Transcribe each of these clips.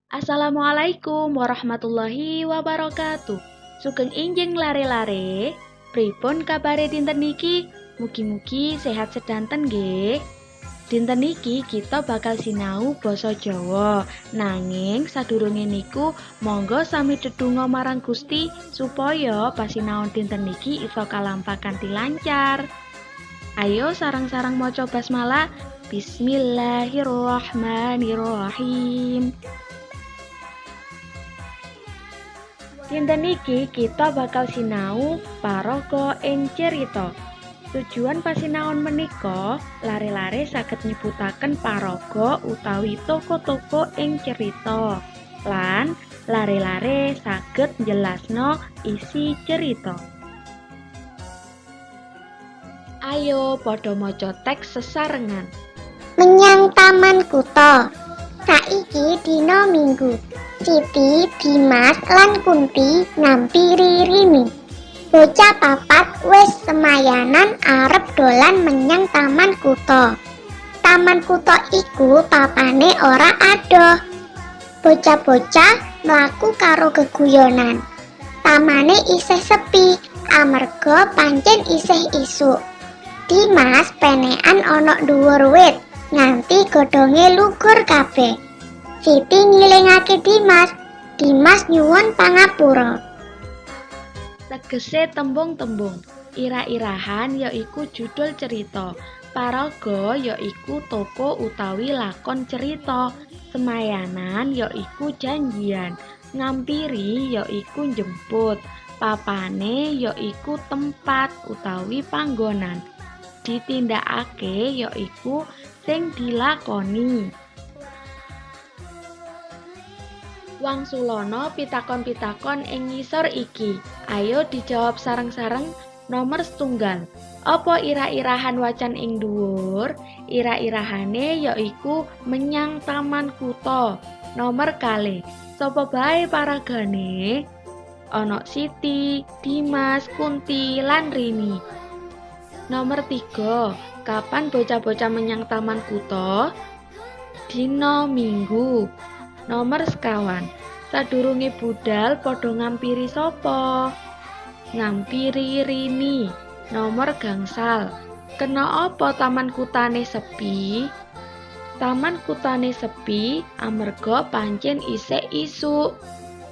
Assalamualaikum warahmatullahi wabarakatuh. Sugeng injing lare-lare. Pripun kabare dinten niki? Mugi-mugi sehat sedanten nggih. Dinten niki kita bakal sinau basa Jawa. Nanging sadurunge niku monggo sami dedonga marang Gusti supaya pasinaon dinten niki iso kalampah kanthi lancar. Ayo sareng-sareng maca basmalah. Bismillahirrahmanirrahim. Dinten iki kita bakal sinau paraga ing cerita. Tujuan pasinaon menika, lare-lare saged nyebutaken paraga utawi toko-toko ing cerita. Lan lare-lare saged njelasno isi cerita. Ayo padha maca teks sesarengan. Menyang Taman Kutha. Saiki dina Minggu. Siti, Dimas, lan Kunti ngampiri Rini. Bocah papat wis semayanan arep dolan menyang Taman Kutha. Taman Kutha iku papane ora adoh. Bocah-bocah mlaku karo geguyonan. Tamane isih sepi amarga pancen isih isuk. Dimas penekan ana dhuwur wit nganti godhonge lugur kabeh. Siti ngilingake Dimas. Dimas nyuwun pangapura. Tegese tembung-tembung. Ira-irahan yaiku judul cerita. Paraga yaiku toko utawi lakon cerita. Semayanan yaiku janjian. Ngampiri yaiku njemput. Papane yaiku tempat utawi panggonan. Ditindakake yaiku sing dilakoni. Wangsulana pitakon-pitakon ing ngisor iki. Ayo dijawab sareng-sareng. Nomor setunggal. Apa ira-irahan wacan ing dhuwur? Ira-irahane yaiku menyang Taman Kutha. Nomor kalih. Sapa bae paragane? Ana Siti, Dimas, Kunti, lan Rini. Nomor 3. Kapan bocah-bocah menyang Taman Kutha? Dina Minggu. Nomor sekawan. Sadurunge budal padha ngampiri sapa? Ngampiri Rini. Nomor gangsal. Kena apa Taman Kutane sepi? Taman Kutane sepi amarga pancen isih isuk.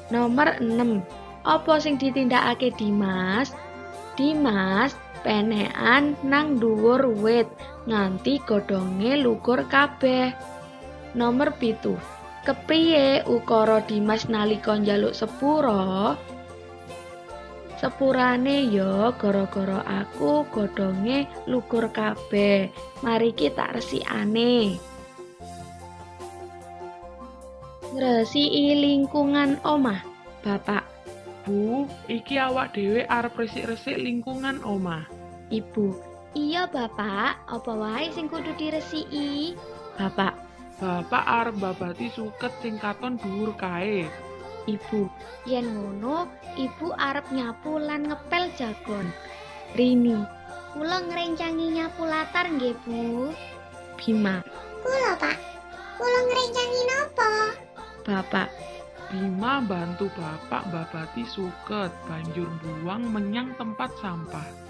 Nomor 6. Apa sing ditindakake Dimas? Dimas penekan nang dhuwur wit nganti godhonge lugur kabeh. Nomor 7. Kepriye ukara Dimas nalika njaluk sepura? Sepurane ya gara-gara aku godhonge lugur kabeh. Mari ki tak resikane. Ngresiki lingkungan omah. Bapak, Bu, iki awak dhewe arep resik-resik lingkungan omah. Ibu, Iya, Bapak, apa wae sing kudu diresiki? Bapak, Bapak arep mbabati suket sing katon dhuwur kae. Ibu, Yen ngono, Ibu arep nyapu lan ngepel jagon. Rini, Kula ngrencangi nyapu latar nggih, Bu. Bima, Kula, Pak. Kula ngrencangi napa? Bapak, Bima bantu bapak mbabati suket banjur buang menyang tempat sampah.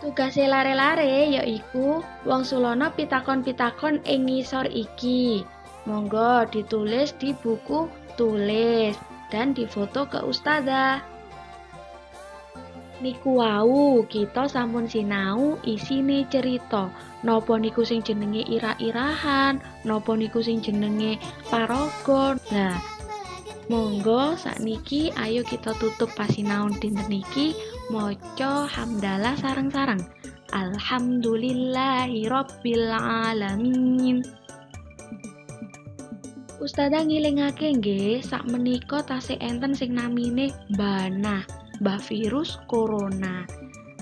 Tugase lare-lare yaiku wangsulana pitakon-pitakon ing ngisor iki. Monggo ditulis di buku tulis dan difoto ke ustazah. Niku wau kita sampun sinau isine cerita. Napa niku sing jenenge ira-irahan, napa niku sing jenenge paraga. Nah, monggo sakniki ayo kita tutup pasinaon dinten iki maca hamdalah sareng-sareng. Alhamdulillahirabbil alamin. Ustazah ngilingake nggih, sakmenika tasih enten sing namine Banah, Mbah virus corona.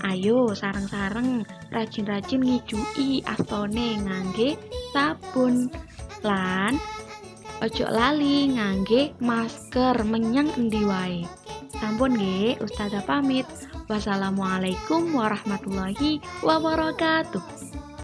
Ayo sareng-sareng rajin-rajin ngijuki astone ngangge sabun lan ojo lali ngangge masker menyang endi wae. Sampun nggih, ustazah pamit. Wassalamualaikum warahmatullahi wabarakatuh.